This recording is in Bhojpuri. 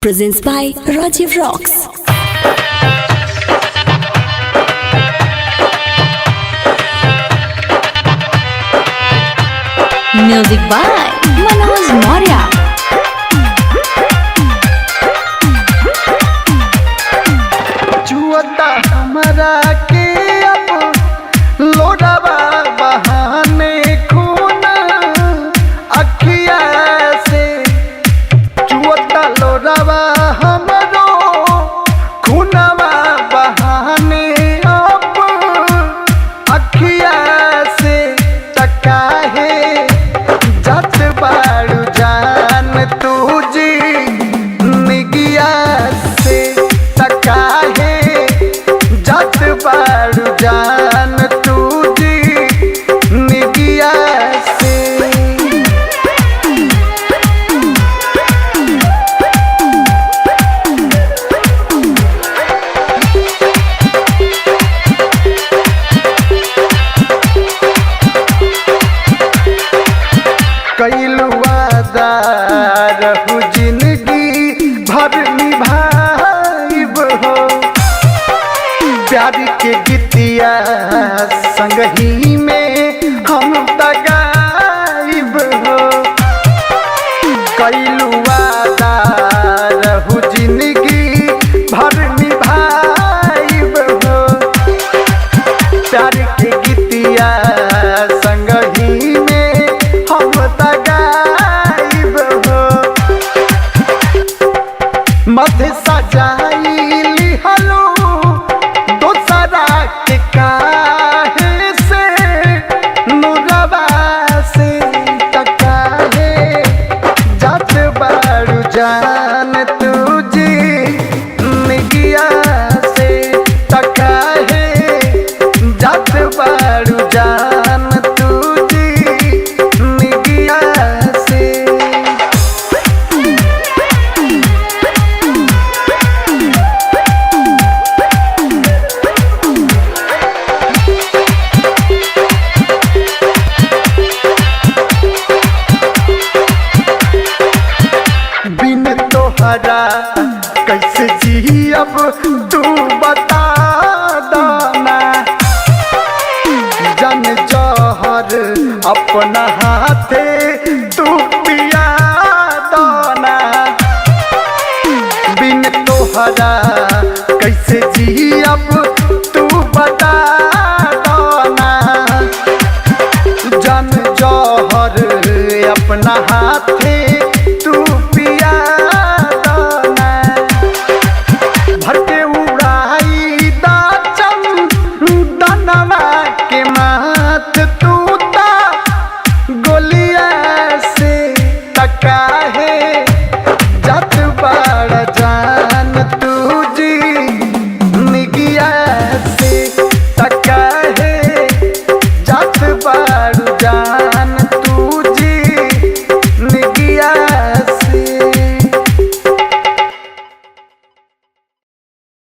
Presents by Rajiv Rocks. Music by Manoj Maurya. चुअता हमरा के अब लोडवा बहाने खून अखिया से। चुअता लोडवा हमरो खूनवा बहाने अब अखिया से। तकाहे जात बाड़ू जान तू जी निगिया से। तकाहे जात बाड़ू जान तू जी निगिया से। कैलू वादा रहू जिंदगी भर निभाइब हो। प्यार के गीतिया संगही में हम तगाइब हो। कैलू वादा रहू जिंदगी भर निभाइब हो। प्यार के गीतिया संगही में हम तगाइब हो। मध सजाई लिहलो दोसरा के काहे से नुरवा से। तकाहे जात बाड़ू जान तू जी निगिया से। तकाहे जात बाड़ू जान तू जी निगिया से। बिन तोहरा कैसे जी अब तू बता दाना। जन जहर अपना हाथे तू पिया दाना। बिन तोहरा कैसे जी अब तू बता दाना। जन जहर अपना हाथे